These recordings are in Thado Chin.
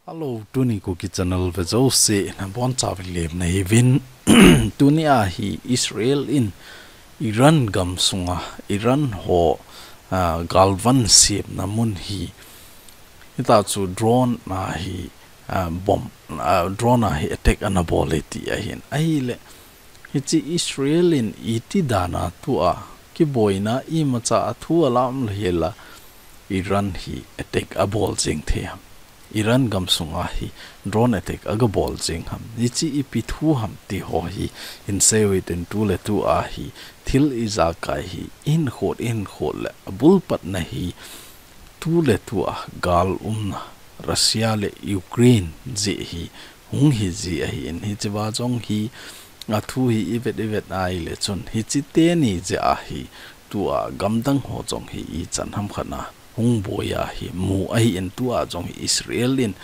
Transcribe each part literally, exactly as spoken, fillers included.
Hello, tuni Kuki channel ve jouse nabonchauvin lemna hiuvin. Tuni a hi Israel in Iran gamsunga Iran ho, ah, galvan semna mun hi, hita chu drone a hi, ah, bomb, ah, drone a hi attack anabol e ti ahin. Ahile, hiche Israel in iti dan a tua kiboina imacha a thu alam lou hela Iran hi attack abol jeng thei ham? Iran gamsunga hi drone attack agabol jeng ham? Hiche ipi thu ham ti ho hi hin seiyu hitin, tuletu a hi thil ijakai hi ihin khot, ihin khot le abul patna hi tuletu a gal umna Russia le Ukraine jeh hi hung hi ji ahin, hichea jong hi athu hi ivet, ivet a ahile chun hiche teni jeh a hi tua gamdang ho jong hi ichan ham khat a hung boi a hi mu ahin, tua jong hi Israel in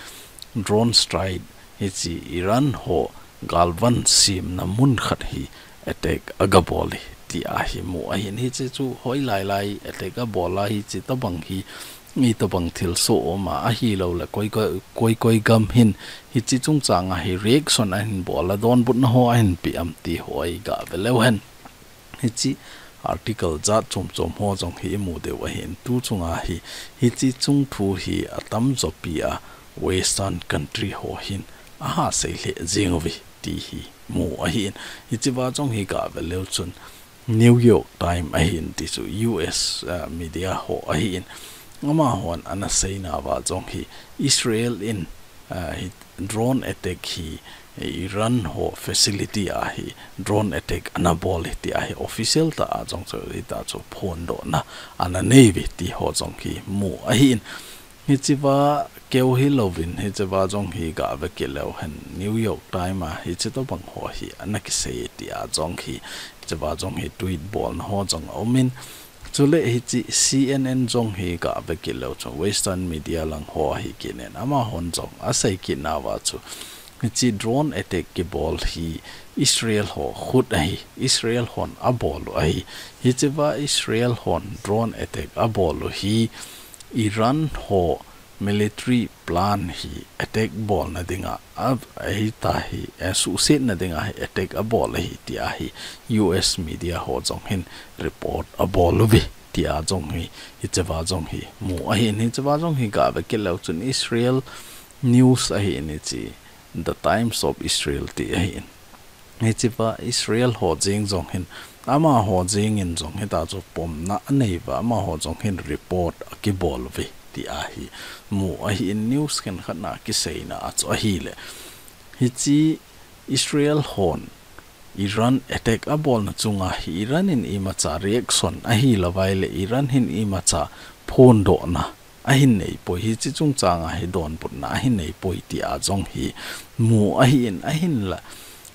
drone strike hiche Iran ho galvan semna mun khat hi attack agabol e ti a hi mu ahin, hiche chu hoilai lai attack abol a, hiche tobang hi itobang thilsoh um a, ahilou le koi koi, koi koi gam hin hiche chungchang a hi reaction ahin bol a, donbutna ho ahin pe am ti ho iga ve leu hen. Hiche article jat chom chom ho jong hi imu diu ahin, tu chunga hi hiche chung thu hi atamjo pi a Western country ho hin aha sei lheh jeng uve ti hi mu ahin, hichea jong hi ga ve leu chun New York Times ahin, ti chu U S, ah, media ho ahin, amahon ana seinauva jong hi Israel in, ah, hi drone attack hi Iran ho facility a hi drone attack anabol e ti a hi official tah a jong chu hita chu phondohna ana nei uve ti ho jong hi mu ahin, hichea keu hilouvin hichea jong hi ga ve kit leu hen, New York Times a hiche tobang ho hi ana kisei e ti a jong hi, hichea jong hi tweet bolna ho jong aumin, chule hiche C N N jong hi ga ve kit leu chun Western media lang ho ahi kit in, amahon jong asei kitnauva chu hiche drone attack kibol hi Israel ho khut ahi, Israel hon abol u ahi, hichea Israel hon drone attack abol u hi Iran ho military plant hi attack bolna dinga, a, ahita hi, eh, suhsetna dinga hi attack abol ahi ti a hi U S media ho jong hin report abol uve ti a jong hi, hichea jong hi mu ahin, hichea jong hi ga ve kit leu chun Israel news ahin, hiche The Times of Israel ti ahin. Hichea Israel ho jeng jong hin, amaho jeng in jong hita chu pomna anei uva, amaho jong hin report akibol uve ti a hi mu ahin, news khenkhat na kiseina a chu ahile, hiche Israel hon Iran attack abolna chunga hi Iran in imacha reaction ahilou vai le, Iran hin imacha phondohna ahin nei poi, hiche chungchang a hi donbutna ahin nei poi ti a jong hi mu ahin, ahinla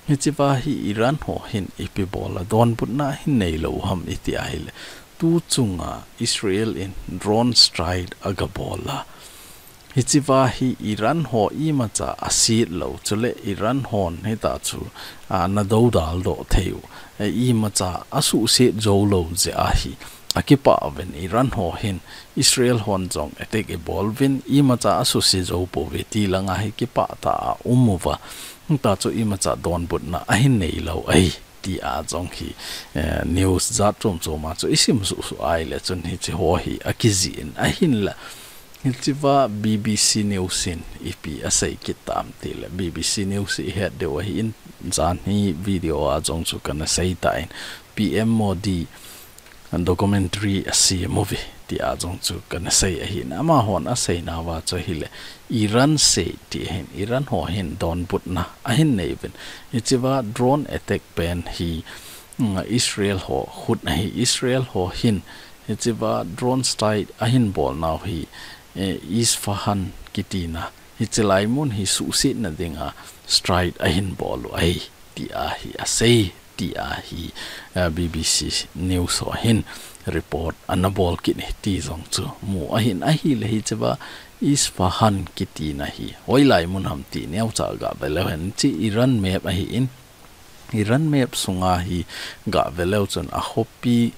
hichea hi Iran ho hin ipi bol a donbutna ahin nei lou ham iti a ahile, tu chunga Israel in drone strike agabol a, hichea hi Iran ho imacha aset lou, chule Iran hon hita chu, a, ana dodal doh thei u, e, imacha asuhset jou lou jeh a hi akipah uvin, Iran ho hin Israel hon jong attack ibol uvin, imacha asuse jou pouve ti langa hi kipah tah a um uva, hita chu imacha donbutna ahin nei lou ahi ti a jong hi, eh, news jat chom chom a chu isim suh suh a ahile chun hiche ho hi akijih in, ahinla hichea B B C News in ipi asei kit tam tile, B B C News ihet diu ahin, janhi video a jong chu kana sei tan, P M Modi documentary asem uve ti a jong chu kana sei ahin, amahon aseinauva chu ahile, Iran sei ti ahin, Iran ho hin donbutna ahin nei uvin, hichea drone attack pen hi, mm, Israel ho khut ahi, Israel ho hin hichea drone strike ahin bolnau hi, eh, Isfahan kitina hiche lai mun hi suhsetna dinga strike ahin bol u ahi ti a hi asei ti a hi, eh, B B C News ho hin report ana bol kit e ti jong chu mu ahin, ahile hichea Isfahan kitina hi hoilai mun ham ti neocha ga ve leu hen, hiche Iran map ahin, Iran map sunga hi ga ve leu chun akhopi,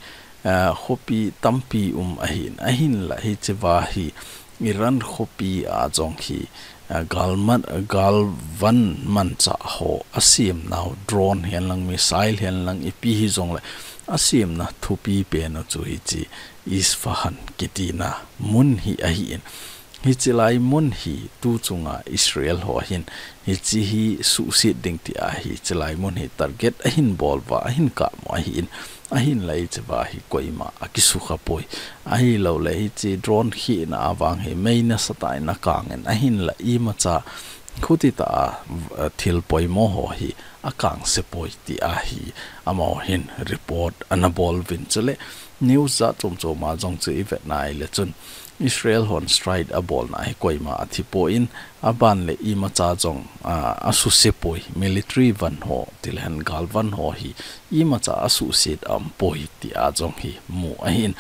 eh, khopi tampi um ahin, ahinla hichea hi Iran khopi a jong hi, a, galman, galvan manchah ho asem nau, drone hihen lang, missile hihen lang, ipi hijongle asem na thupi pen u chu hiche Isfahan kitina mun hi ahin. Hiche lai mun hi tu chunga Israel ho hin hiche hi suhset ding tia hiche lai mun hi target ahin bol uva, ahin kap u ahin. Ahinla hiche va hi koima akisukha poi. Ahilouleh hiche drone khehna a vang hi mei nasatah in akang in, ahinla imacha khuti tah a, a, thil poimo ho hi akang se poi tia hi amaho hin report ana bol uvin. Chule news jat chom chom a jong chu ivet na ahile chun Israel hon strike abolna hi koima athi poi, aban le imacha jong, a, asuse poi, military van ho, tilehen galvan ho hi imacha asuhset aum poi tia jong hi mu ahin.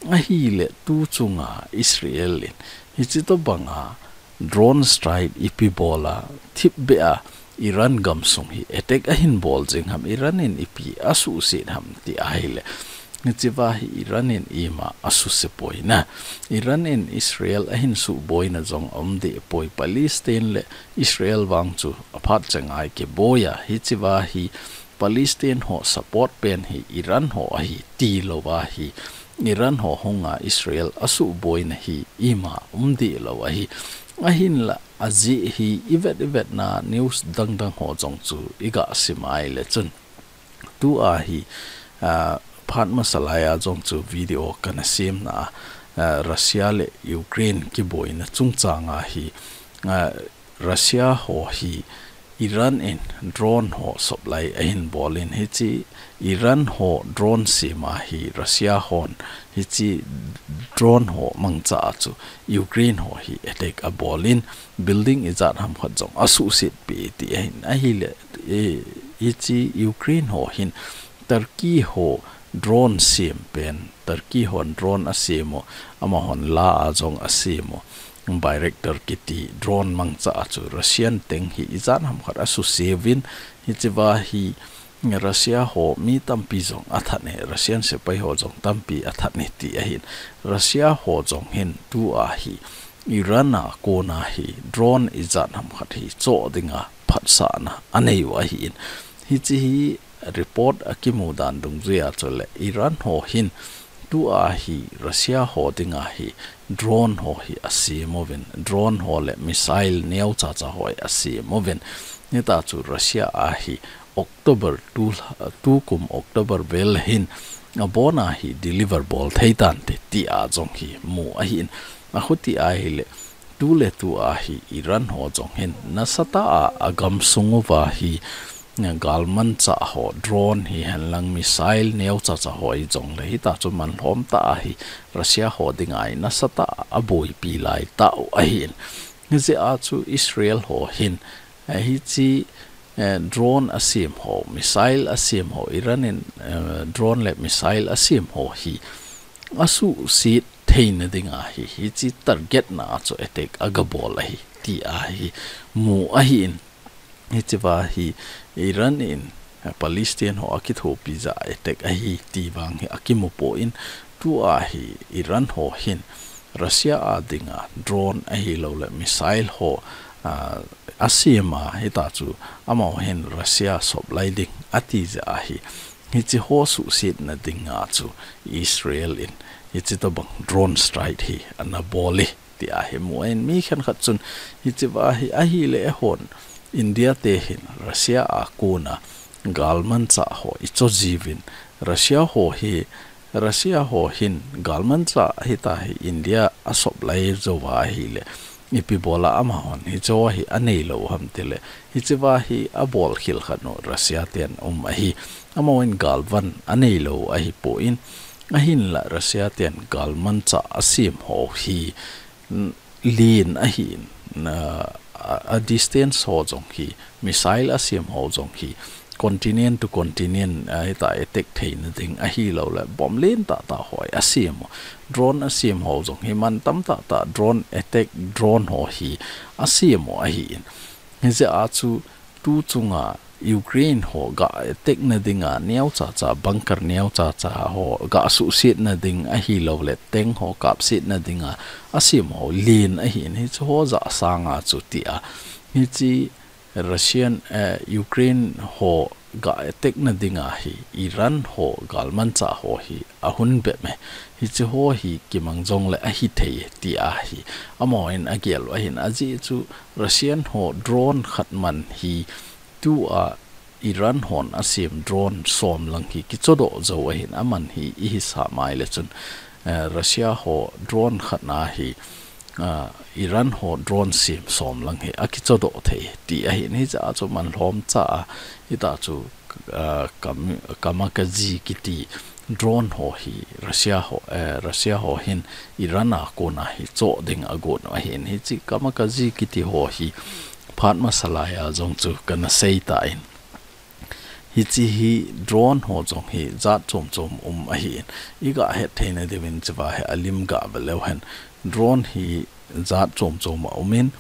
Ahile tu chunga Israel in hiche tobanga drone strike ipi bol a, thipbeh a Iran gamsung hi attack ahin bol jing ham, Iran in ipi asuhset ham ti ahile, hiche va hi Iran in ima asuse poi na. Iran in Israel ahin suhboina jong aum deh poi, Palestine le Israel vang chu aphat chenga kiboi a, hiche va hi Palestine ho support pen hi Iran ho ahi tilou va hi, Iran ho hunga Israel asuhboina hi ima um deh lou ahi. Ahinla ajeh hi ivet ivet na news dang dang ho jong chu iga sim ahile chun, tua hi, a, phat masa lai a jong chu video kana sem na, a, Russia le Ukraine kiboina chungchang a hi, a, Russia ho hi Iran in drone ho supply ahin bol in, hiche Iran ho drone sem a hi Russia hon hiche drone ho mangcha a chu Ukraine ho hi attack abol in, building ijat ham khat jong asuhset peh ti ahin. Ahile, e, hiche Ukraine ho hin Turkey ho drone sem pen, Turkey hon drone asem u, amahon la a jong asem u, Bayraktar kiti drone mangcha a chu Russian tank hi ijat ham khat asuse uvin, hiche va hi Russia ho mi tampi jong athat e, Russian sepai ho jong tampi athat e ti ahin. Russia ho jong hin tua hi Iran a kona hi drone ijat ham khat hi choh dinga phatsahna anei u ahin. Hiche hi report akimu dan dungjuia chule Iran ho hin tua hi Russia ho dinga hi drone ho hi asem uvin, drone ho le missile neocha cha ho hi asem uvin. Hitia chu Russia a hi October tu, tukum October vel hin abona hi deliver bol thei tante tia jong hi mu ahin. Akhuti ahile, tuletua hi Iran ho jong hin nasatah a agamsung uva hi, eh, galmanchah ho, drone hihen lang missile neocha cha ho hijongle, hitia chu manlhom tah a hi Russia ho dinga hi nasatah a aboipi lai tau ahin. Hijeh a chu Israel ho hin, eh, hiche, eh, drone asem ho, missile asem ho, Iran in, eh, drone le missile asem ho hi asuhset theina dinga hi, hiche target na a chu attack agabol ahi, tia hi mu ahin. Hiche va hi Iran in, eh, Palestine ho akithopi jeh a attack ahi ti vang hi akimu poi, tua hi Iran ho hin Russia a dinga drone ahilouleh missile ho, ah, asem a, hitia chu amaho hin Russia supply ding ati jeh a hi, hiche ho suhsetna dinga chu Israel in hiche tobang drone strike hi anabol e, tia hi mu ahin. Mi khenkhat chun hiche va hi ahile eihon India te hin Russia a kona galmanchah ho icho jiuvin, Russia ho hi, Russia ho hin galmanchah hitia hi India a supply jou va ahile, ipi bola amahon hiche ho hi anei lou ham tile, hiche va hi abol khel khat u Russia ten um ahi. Amahon galvan anei lou ahipoi, ahinla Russia ten galmanchah asem ho hi, n-, len ahin, a, a, a distance ho jong hi, missile asem ho jong hi, continent to continent, a, hitia attack theina ding ahilouleh, bomb len tah tah ho hi asem u. Drone asem ho jong hi, mantam tah tah drone attack, drone ho hi asem u ahin. Hijeh a chu tu chunga Ukraine ho ga attack na dinga neocha cha, bunker neocha cha ho ga suhset na ding ahilouleh tank ho kapset na dinga asem ho len ahin, hichu ho ja sanga chu tia. Hichi Russian, eh, Ukraine ho ga attack na dinga hi Iran ho galmanchah ho hi ahung bep e. Hichi ho hi kimang jongleh ahithei tia hi amahon agel u ahin, ajeh chu Russian ho drone khat man hi tua Iran hon asem drone som lang hi kichodoh jou ahin, aman hi ihisah mai leh chun, eh, Russia ho drone khat na hi, ah, Iran ho drone sem som lang hi akichodoh thei ti ahin, hicha chu man lhomcha a, hita chu, ah, kam-, kamikaze kiti drone ho hi Russia ho, eh, Russia ho hin Iran a kona hi choh ding agon u ahin, hichi kamikaze kiti ho hi phat masa laiya jong chu kana seitan. Hichi hi drone ho jong hi jat chom chom um ahin. Iga hetthei na diuvin chiva hi alim gave leu hen. Drone hi jat chom chom aumin,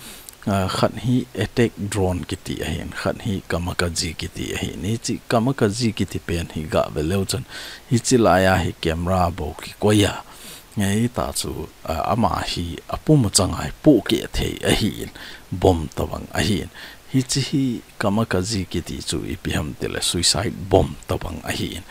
ah, khat hi attack drone kiti ahin, khat hi kamikaze kiti ahin. Hichi kamikaze kiti pen hi gave leu chun, hichi laiya hi camera bou kikoi a, hita chu, ah, ama hi apum chang a hi pohkeh thei ahin, bomb tabang ahin. Hichi hi kamikaze kiti chu ipi ham tileh suicide bomb tabang ahin.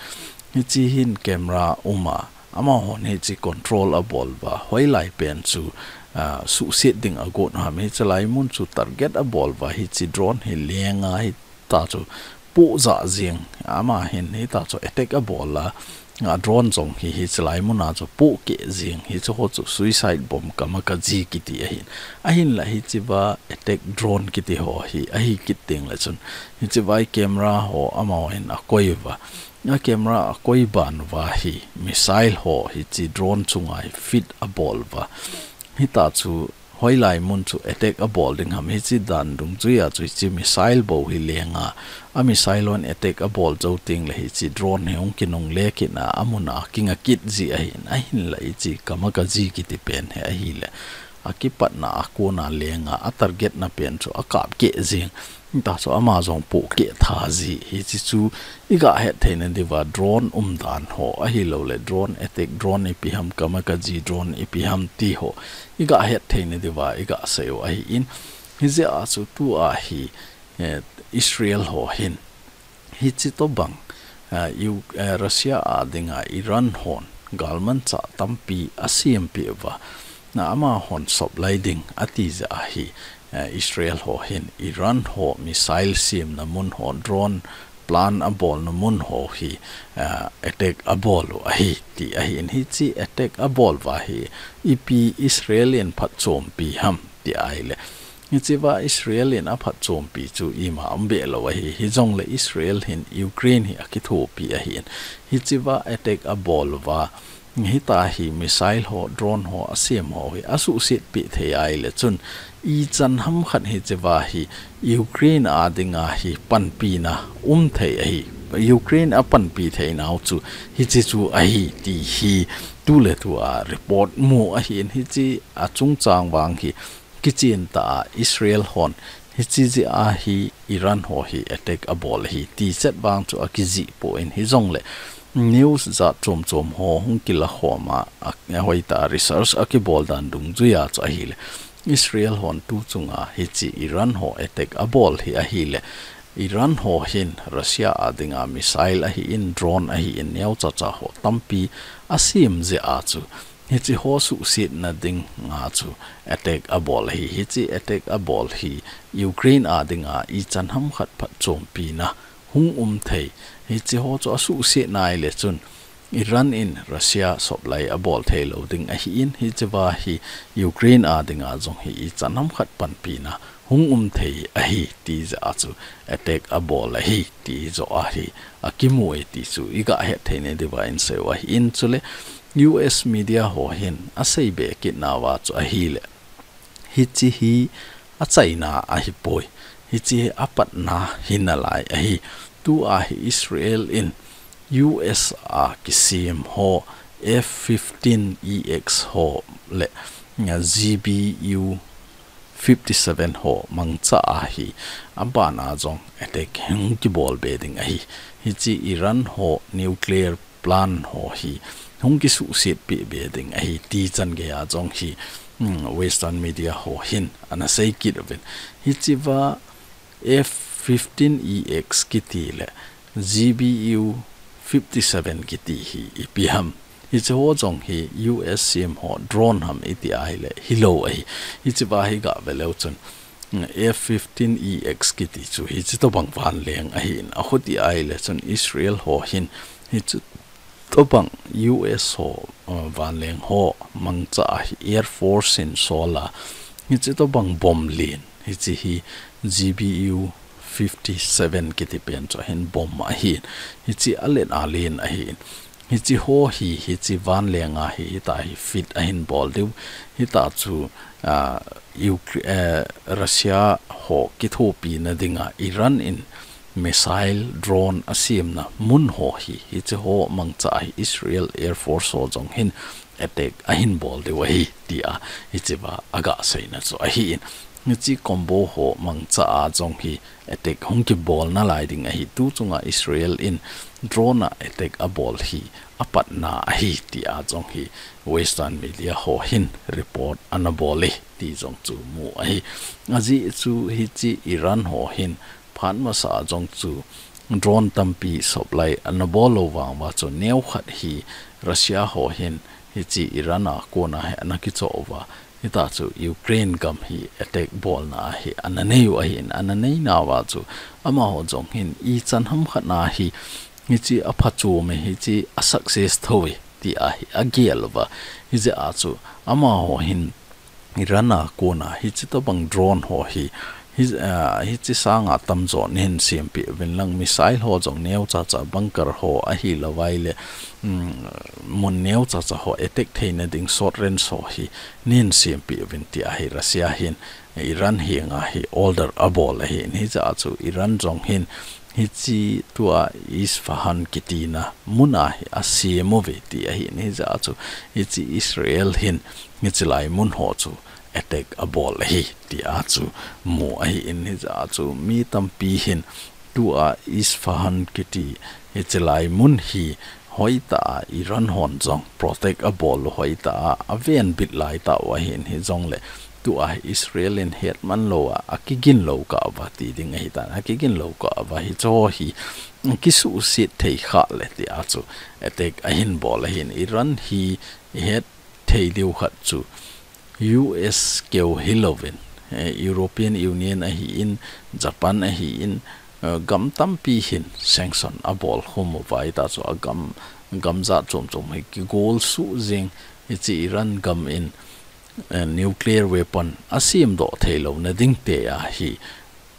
Hichi hin camera um a, amahon hichi control abol uva, hoilai pen chu, ah, suhset ding agot u ham, hichi lai mun chu target abol uva, hichi drone hi lenga hita chu pohjah jeng, ama hin hita chu attack abol a, a drone jong hi hichi lai mun a chu pohkeh jeng, hichi ho chu suicide bomb kamikaze kiti ahin. Ahinla hichiva attack drone kiti ho hi ahi kit teng leh chun, hichiva hi camera ho amahon akoi uva, a camera akoi ban uva hi missile ho hichi drone chunga hi fit abol uva, hita chu hoilai mun chu attack abol ding ham, hichi dan dungjuia chu hichi missile bou hi lenga, a missile hon attack abol jou teng leh hichi drone hi hung kinungle kit a, amun a kinga kit ji ahin, ahinla hichi kamikaze kiti pen hi ahileh, akipatna a kona lenga, a target na pen chu akap keh jeng, hita chu ama jong pohkeh tha ji, hichi chu iga hetthei na diuva drone umdan ho ahilouleh drone attack drone ipi ham, kamikaze drone ipi ham ti ho iga hetthei na diuva iga sei u ahin. Hijeh a chu tua hi, eh, Israel ho hin hichi tobang, eh, U-, eh, Russia a dinga Iran hon galmanchah tampi asempeh uva, na amahon sop lai ding ati jeh a hi, eh, Israel ho hin Iran ho missile semna mun ho, drone plant abolna mun ho hi, eh, attack abol u ahi ti ahin, hichi attack abol uva hi ipi Israel in phatchompi ham ti ahileh, hichiva Israel in aphatchompi chu ima um be lou ahi, hijongleh Israel hin Ukraine hi akithopi ahin, hichiva attack abol uva, hita hi missile ho, drone ho asem ho hi asuhset peh thei ahileh chun, ichan ham khat hichiva hi Ukraine a dinga hi panpina um thei ahi. Ukraine apanpi theinau chu hichi chu ahi ti hi tuletua report mu ahin, hichi achungchang vang hi kichen tah a Israel hon hichi jeh a hi Iran ho hi attack abol ahi ti chet vang chu akijih poi, hijongleh news jat chom chom ho hung kilakhom a, a, ahoitah a research akibol dan dungjuia chu ahileh, Israel hon tu chunga hichi Iran ho attack abol hi ahileh, Iran ho hin Russia a dinga missile ahin, drone ahin, neocha cha ho tampi asem jeh a chu, hichi ho suhsetna dinga chu attack abol ahi, hichi attack abol hi Ukraine a dinga ichan ham khat phatchompina hung um thei, hichi ho chu asuhset nai leh chun Iran in Russia sop lai abol thei lou ding ahin, hichiva hi Ukraine a dinga jong hi ichan ham khat panpina hung um thei ahi ti jeh a chu attack abol ahi ti joh a hi akimu e ti chu iga hetthei na diuva isei u ahin, chuleh U S media ho hin asei be kit nauva chu ahileh, hichi hi achaina ahipoi, hichi hi apatna hinalai ahi. Tua hi Israel in U S a kisem ho F fifteen E X ho leh G B U fifty seven ho mangcha a hi, abana jong attack hung kibol be ding ahi. Hiche Iran ho nuclear plant ho hi hung kisuhset peh be ding ahi ti chan geiya jong hi, hmm, Western media ho hin ana sei kit uvin. Hichea F fifteen E X kiti le G B U fifty seven kiti hi ipi ham. Hiche ho jong hi U S sem ho drone ham iti ahile hilou ahi. Hichea hi gah ve leu chun, F fifteen E X kiti chu hiche tobang vanleng ahin, achuti ahile chun Israel ho hin hiche tobang U S ho, uh, vanleng ho mangcha a hi Air Force in sol a, hiche tobang bomb len, hiche hi G B U fifty seven kiti pen chu ahin bomb ahin, hiche alen alen ahin. Hiche ho hi, hiche vanleng a hi, hita hi fit ahin bol diu, hita chu, ah, Ukra-, eh, Russia ho kithopina dinga Iran in missile drone asemna mun ho hi, hiche ho mangcha a hi Israel Air Force ho jong hin attack ahin bol diu ahi, tia hichea agah seina chu ahin. Hiche combo ho mangcha a jong hi attack hung kibol nalai ding ahi. Tu chunga Israel in drone a attack abol hi apatna ahi, tia jong hi Western media ho hin report ana bol e ti jong chu mu ahi. Ajeh chu hiche Iran ho hin phat masa a jong chu drone tampi supply ana bol lou vang uva chu neokhat hi Russia ho hin hiche Iran a kona hi ana kichoh uva, hita chu Ukraine gam hi attack bolna a hi ana nei u ahin, ana nei nauva chu amaho jong hin ichan ham khat na hi hiche aphachom e, hiche a success tho e tia hi agel uva. Hijeh a chu amaho hin Iran a kona hiche tobang drone ho hi, hi, ah, hiche sanga tamjo neihin sempeh uvin lang, missile ho jong neocha cha, bunker ho ahilou vai le, um, mun neocha cha ho attack theina ding short range ho hi neihin sempeh uvin tia hi Russia hin Iran henga hi order abol ahin. Hijeh a chu Iran jong hin hiche tua Isfahan kitina mun a hi asem uve ti ahin. Hijeh a chu hiche Israel hin hiche lai mun ho chu attack abol ahi tia chu mu ahin. Hijeh a chu mi tampi hin tua Isfahan kiti hiche lai mun hi hoitah a Iran hon jong protect abol u, hoitah a aven bit lai tah u ahin, hijongle tua hi Israel in hetman lou a, akigin lou kah uva ti ding ahitan, akigin lou kah uva hiche ho hi kisuhset thei khah le tia chu attack ahin bol ahin. Iran hi ihet thei diu khat chu U S keu hilouvin, eh, European Union ahin, Japan ahin, eh, gam tampi hin sanction abol khum uva, hita chu agam, gam jat chom chom hi kigol suh jing, hiche Iran gam in, eh, nuclear weapon asemdoh theilouna ding tia hi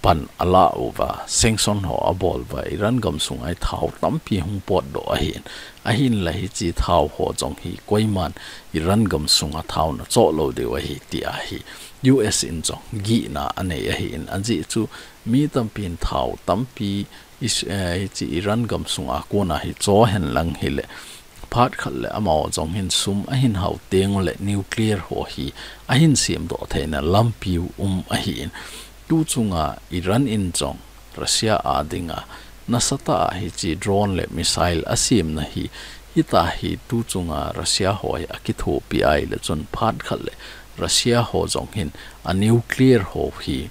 pan ala uva, sanction ho abol uva, Iran gam sunga hi thao tampi hung potdoh ahin, ahinla hiche thao ho jong hi koiman Iran gam sunga thao nachoh lou diu ahi tia hi U S in jong gihna anei ahin, ajeh chu mi tampin thao tampi Is-, eh, hiche Iran gam sunga kona hi cho hen lang hile, phat khat le amaho jong hin sum ahin hao teng ule nuclear ho hi ahin semdoh theina lampi u um ahin. Tu chunga Iran in jong Russia a dinga nasatah a hiche drone le missile asemna hi, hita hi tu chunga Russia ho hi akithopi ahile chun phat khat le Russia ho jong hin a nuclear ho hi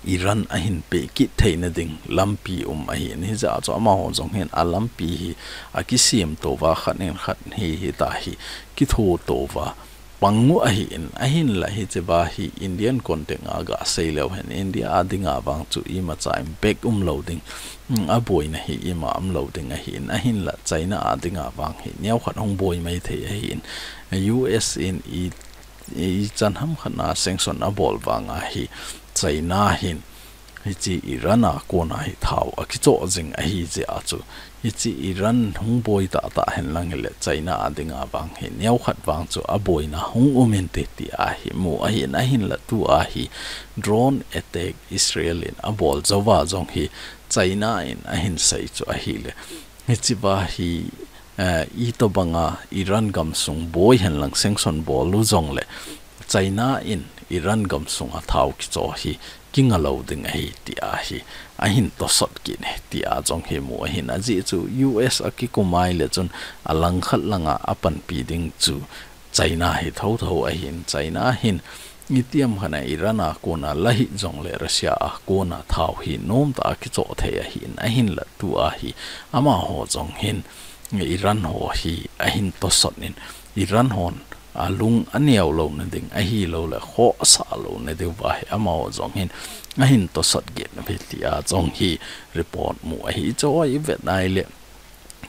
Iran ahin peh kit theina ding lampi um ahin, hijeh a chu amaho jong hin a lampi hi akisemto uva, khat in khat hi hita hi kithoto uva pang u ahin, ahinla hichea hi Indian context a gah sei leu hen, India a dinga vang chu imacha impact umlou ding, um, aboina hi ima umlou ding ahin, ahinla China a dinga vang hi neokhat hung boi mai thei ahin, U S in i ichan ham khat na sanction abol vanga hi China hin hiche Iran a kona hi thao akichoh jing ahi jeh a chu, hiche Iran hung boi tahtah hen lang hile China a dinga vang hi neokhat vang chu aboina hung um inte tia hi mu ahin, ahinla tua hi drone attack Israel in abol jouva jong hi China in ahin sei chu ahile, hichea hi eh, itobanga Iran gam sung boi hen lang sanction bol u jongle, China in Iran gamsunga thao kicho hi kinga lou ding ahi tia hi ahin tosot kit e tia jong hi mu ahin, ajeh chu U S a kikum a ahile chun alangkhat langa apanpi ding chu China hi thotho ahin, China hin itiham khat a Iran a kona la hih jongle Russia a kona thao hi nomtah a kicho thei ahin, ahinla tua hi amaho jong hin Iran ho hi ahin tosot in, Iran hon alung aneo louna ding ahilouleh khoh asah louna diuva hi amaho jong hin ahin tosot kit e tia jong hi report mu ahi. Chu a ivet a ahile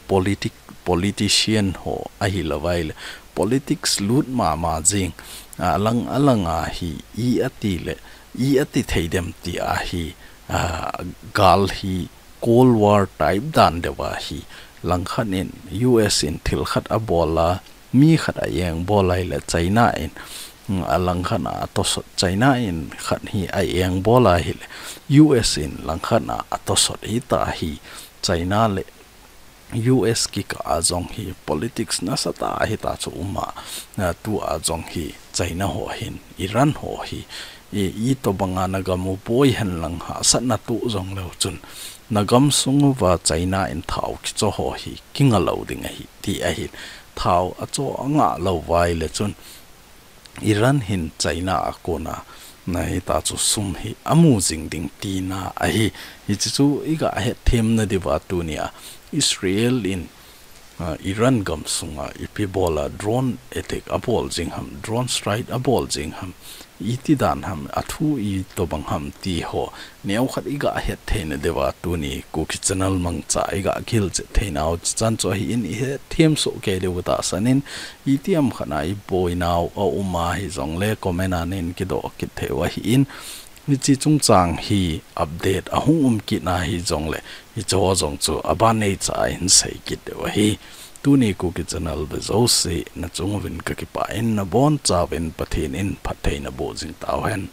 politic, politician ho ahilou a ahile politics lut mama jing, alang alanga hi i ati le i ati thei dem tia hi, a, gal hi Cold War type dan deuva hi langkhat in U S in thil khat abol a, mi khat a engbol a ahile China in, mm, alangkhat a atosot, China in khat hi a engbol a ahile U S in langkhat a atosot hita hi China le U S kikah a jong hi politics nasatah a hita chu um a, a, tua jong hi China ho hin Iran ho hi i, itobanga nagam u boi henlang hahsatna toh jong leu chun nagam sung uva China in thao kicho ho hi kinga lou ding ahi ti ahin, thao acho angah lou a ahile chun Iran hin China a kona na hita chu sum hi amu jing ding tina ahi. Hiche chu iga hetthem na diuva tunia Israel in, a, Iran gamsunga ipi bola drone attack abol jing ham, drone strike abol jing ham, iti dan ham, athu itobang ham ti ho neokhat iga hetthei na diuva tuni Kuki Channel mangcha iga gilchet theinau chichan chu ahin, ihetthem soh kei diu tahsan in, itiham khat a iboinau aum a hijongle comment a nei kidoh kit thei u ahin, hiche chungchang hi update ahung um kit na hijongle hiche ho jong chu aban neicha a hin sei kit diu ahi. Tuni Kuki Channel ve jouse nachung uvin kakipah in, nabonchauvin Pathen in phatthei naboh jing tauhen.